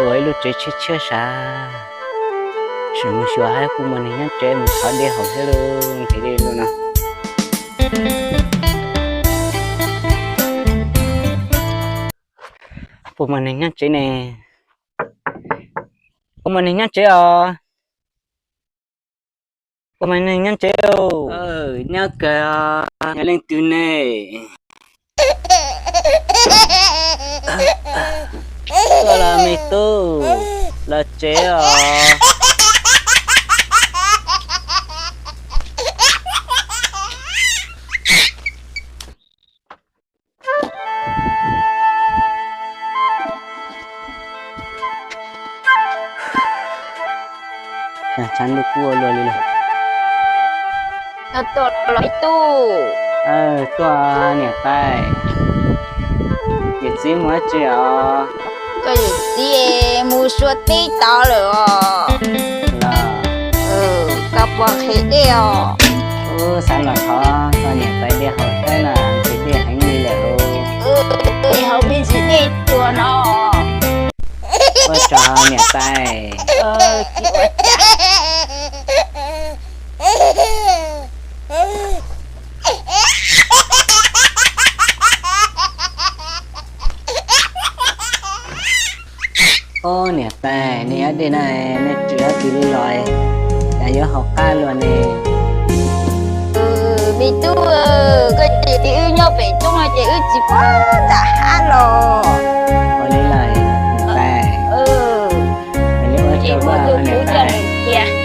ua ib lub tsev tshiab tshiab sav. Sim mus xyuas hab puas muaj neeg nyob tsev mus thov dej haus thiab lauj, nqhis dej lug no. Puas muaj neeg nyob tsev ne? Puas muaj neeg nyob tsev os? Puas muaj neeg nyob tsev? Nyob kawg, yog leej twg ne? Tuaj los me tub, los tsev os. Tshav ntuj kuj ua luaj li lawm. Tuaj los ib tug. Tuaj niam tais. Yawm txiv mus dab tsi os? Koj yawm txiv mus sua teb tod lawm os. Los, koj puas nqhis dej os? Ub, xav los thov koj niam tais dej haus thiab na, nqhis dej heev li lawm. Haus me ntsis dej tuag no. Ua tsaug niam tais. Ub niam tais, nej ob dej na, nej tsis ob tsis li los, cas yuav haus qab luaj ne? Me tub, koj ces wb nyob pem roob no ces wb tsis pom nram hav los. Ua li lawm niam tais. Ua li ua tsaug niam tais.